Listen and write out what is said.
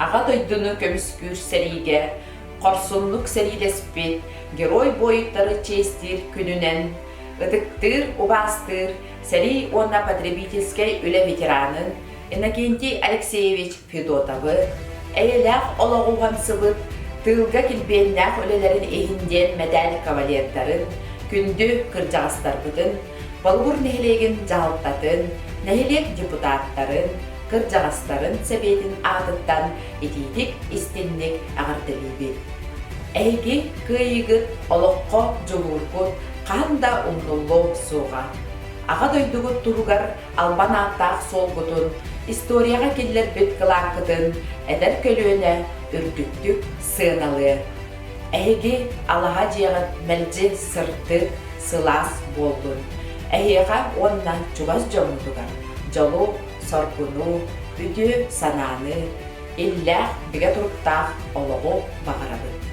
Аҕа дойдуну көмүскүүр сэриигэ хорсуннук сэриилэспит герой буойуттары чиэстиир күнүнэн ытыктыыр, убаастыыр сэрии уонна потребительскай үлэ ветеранын Иннокентий Алексеевич Федотовы, эйэлээх олоҕу уһансыбыт, тыылга килбиэннээх үлэлэрин иһин диэн мэтээл кавалердарын, күндү кырдьаҕастарбытын, Болугур нэһилиэгин дьаһалтатын, нэһилиэк депутаттарын, кырдьаҕастарын сэбиэтин аатыттан итиитик истиҥник эҕэрдэлиибит. Эһиги кыайыыгыт олоххо дьулуургут хаһан да умнуллуо суоҕа. Аҕа дойдугут туһугар албан ааттаах суолгутун, историяҕа киллэрбит кылааккытын эдэр көлүөнэ үрдүктүк сыаналыа. Эһиги алаһа дьиэҕит мэлдьи сырдык, сылаас буоллун. Эһиэхэ уонна чугас дьоҥҥутугар дьолу, соргуну, үтүө санааны, иллээх, бигэ туруктаах олоҕу баҕарабыт.